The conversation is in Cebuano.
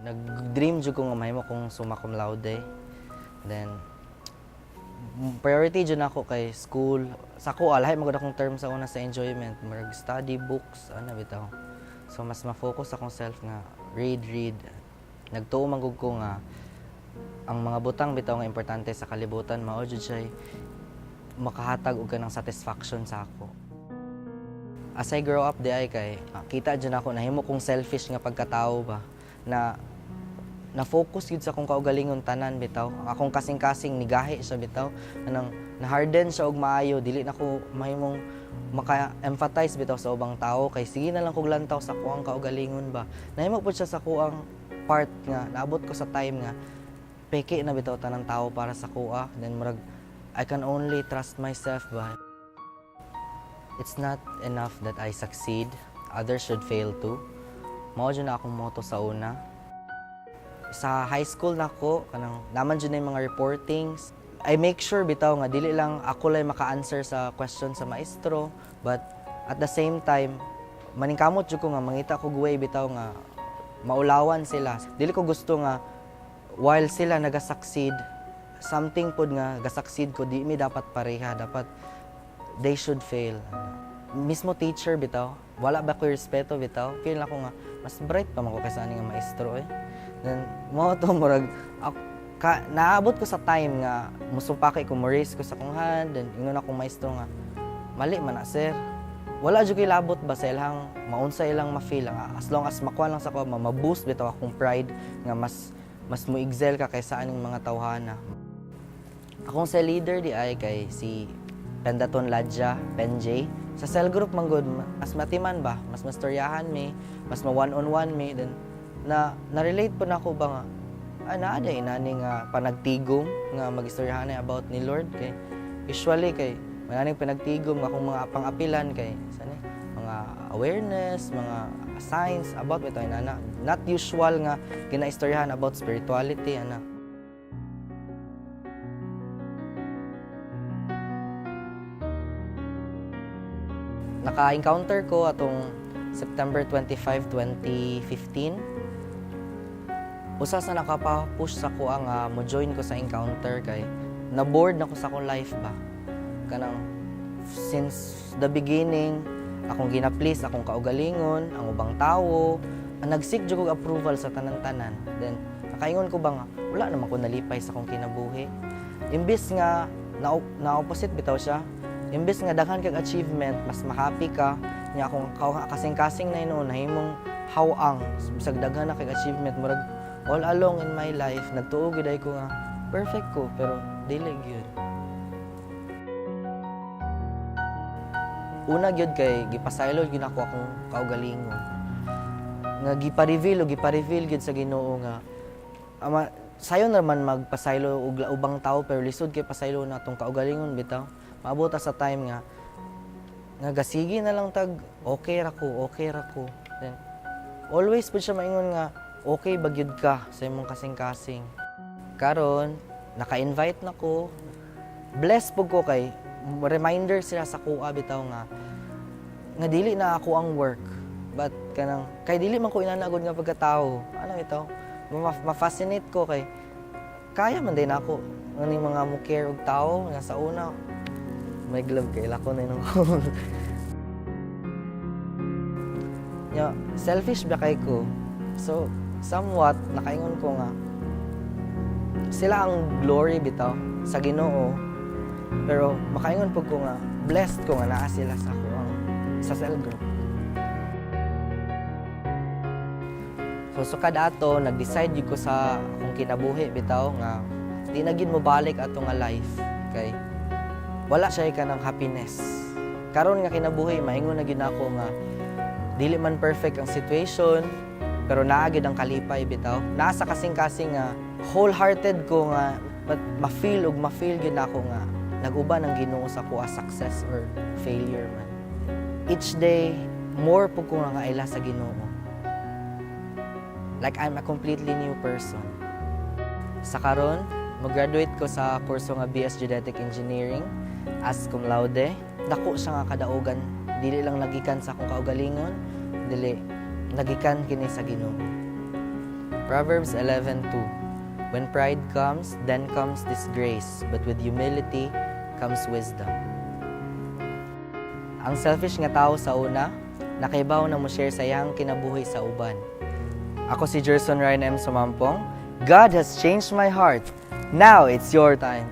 Nag-dream jud ko nga mahimo kong summa cum laude. Then priority jud nako kay school. Sa ako, lahi man gud akong term sa una sa enjoyment, murag study books ana bitaw. So mas ma-focus akong self nga read, read. Nagtuo man gud ko nga ang mga butang bitaw nga importante sa kalibutan mao jud siya makahatag og kanang satisfaction sa ako. As I grow up di ay kay kita jud nako nahimo kong selfish nga pagkatao ba, na na-focus gyud sa akong kaugalingon tanan bitaw. Ang akong kasing-kasing nigahi siya bitaw. Anang na-harden siya og maayo, dili na ko mahimong maka-empathize bitaw sa ubang tao kay sige na lang kog lantaw sa kuang kaugalingon ba. Nahimo pud siya sa kuang part nga naabot ko sa time nga peke na bitaw tanang tao para sa kuha. Then murag I can only trust myself ba. It's not enough that I succeed, others should fail too. Mao jud na akong motto sa una. Sa high school nako, kanang naman jud na yung mga reportings. I make sure bitaw nga dili lang ako lay maka-answer sa question sa maestro, but at the same time maningkamot jud ko nga mangita ko way bitaw nga maulawan sila. Dili ko gusto nga while sila naga-succeed, something pod nga ga-succeed ko, di mi dapat pareha, dapat they should fail. Mismo teacher bitaw, wala ba ko respeto bitaw? Feel ako nga mas bright pa man ko kaysa ani nga maestro eh. Then mao to, murag ako, ka, naabot ko sa time nga musupaki ko, mo raise ko sa akong hand, then ingon akong maestro nga mali man na, sir. Wala jud kay labot ba sa ilang maunsa ilang ma-feel ang as long as makuha lang sa ko, ma-boost bitaw akong pride nga mas mas mo excel ka kaysa aning mga tawhana. Akong cell leader di ay kay si Pendaton Ladja, Penj. Sa cell group man gud, mas matiman ba, mas mastoryahan mi, mas ma one on one mi, then na na-relate po na ako ba nga naa day inani nga panagtigom nga magistoryahan ni about ni Lord, kay usually kay mananing panagtigom nga akong mga pang-apilan kay sani mga awareness, mga signs about bitaw inana, not usual nga ginaistoryahan about spirituality ana. Naka-encounter ko atong September 25, 2015. Usa sa nakapa-push sa ko ang mo-join ko sa encounter kay na-bored na ko sa akong life ba. Kanang since the beginning, akong gina-please akong kaugalingon, ang ubang tawo, ang nag-seek jud kog approval sa tanan-tanan. Then nakaingon ko ba nga wala naman ko nalipay sa akong kinabuhi. Imbis nga na opposite bitaw siya, imbis nga daghan kag achievement, mas ma-happy ka nya akong kasing-kasing na hinuon nahimong hawang bisag daghan na kag achievement, murag all along in my life nagtuo gyud ay ko nga perfect ko, pero dili gyud. Una gyud kay gipasaylo gyud ako akong kaugalingon nga gipa-reveal o gipa-reveal gyud sa Ginoo nga ama sayon naman magpasaylo og ubang tao, pero lisod kay pasaylo na atong kaugalingon bitaw. Maabot ta sa time nga nga gasigi na lang tag okay ra ko, okay ra ko. Then always pud siya maingon nga okay ba gyud ka sa imong kasing-kasing. Karon naka-invite na ko, blessed pud ko kay reminder sila sa kuha bitaw nga nga dili na ako ang work, but kanang kay dili man ko inanagod nga pagkatao ano bitaw, ma-fascinate ko kay kaya man din ako nganing mga mo care og tao nga sa una may glove kay lako na nung nya selfish ba kay ko. So somewhat nakaingon ko nga sila ang glory bitaw sa Ginoo, pero makaingon pud ko nga blessed ko nga naa sila sa ako ang sa cell group. So sukad ato nag-decide gyud ko sa akong kinabuhi bitaw nga di na gyud mobalik ato nga life kay wala siya kanang happiness. Karon nga kinabuhi maingon na gyud nako nga dili man perfect ang situation, pero naa gyud ang kalipay bitaw. Naa sa kasing-kasing nga wholehearted ko nga but ma-feel og ma-feel gyud nako nga nag-uban ang Ginoo sa kuha, success or failure man. Each day more pud ko nga kaila sa Ginoo. Like I'm a completely new person. Sa karon, mag-graduate ko sa kurso nga BS Geodetic Engineering as cum laude. Dako siya nga kadaugan, dili lang nagikan sa akong kaugalingon, dili nagikan kini sa Ginoo. Proverbs 11:2. When pride comes, then comes disgrace, but with humility comes wisdom. Ang selfish nga tao sa una, nakaibaw na mo share sa iyang kinabuhi sa uban. Ako si Jerson Ryan M. Sumampong. God has changed my heart. Now it's your time.